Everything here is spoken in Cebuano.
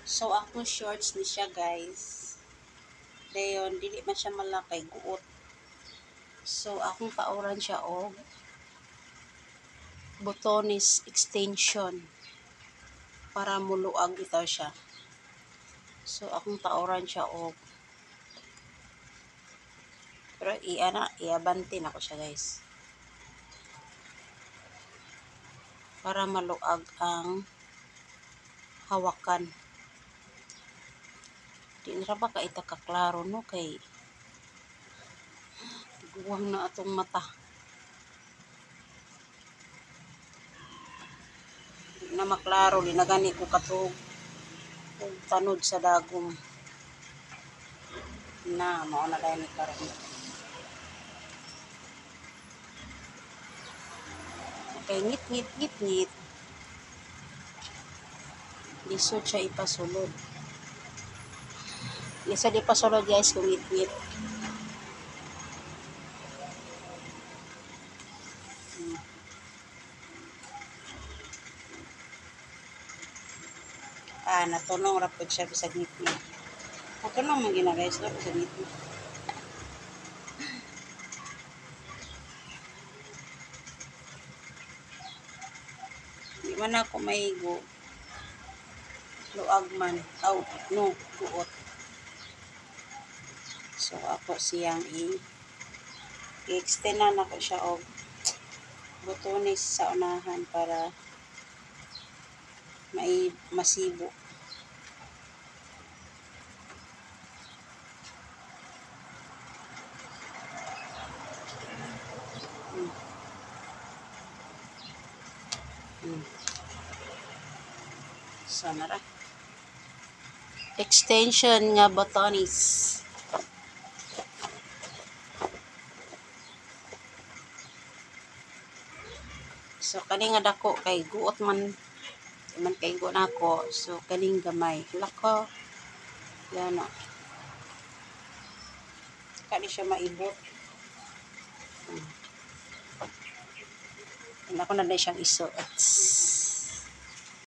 So akong shorts ni siya, guys. Dayon dili man siya malakay, guot. So akong tauran siya og botones extension para muluag bitaw siya. So akong tauran siya og, pero iana, iabante na ko siya, guys, para maluag ang hawakan. Di na ra ba ka ita kaklaro, no, kay guwang na atong mata. Di na maklaro, di na gani ko katug og tanod sa dagom na mao na dahil ni karon. Okay, ngit ngit ngit ngit. Lisod siya ipasulod. Lisod ipasulod, guys, kung ngit ngit. Ah, natunong ra pud siya bisag ngit ngit. Natunong man gina, guys, no, bisag ngit ngit. Di man ako maigo. Luag man. Aw, no, guot. So ako siyang i-extend na nako siya og botones sa unahan para mai masibo. So nara. Extension nga botones. So kani nga dako kay guot man, di man kay go nako. So kaning gamay. Lako. Yana. Kani siya maibot. Ako na na siyang isuot.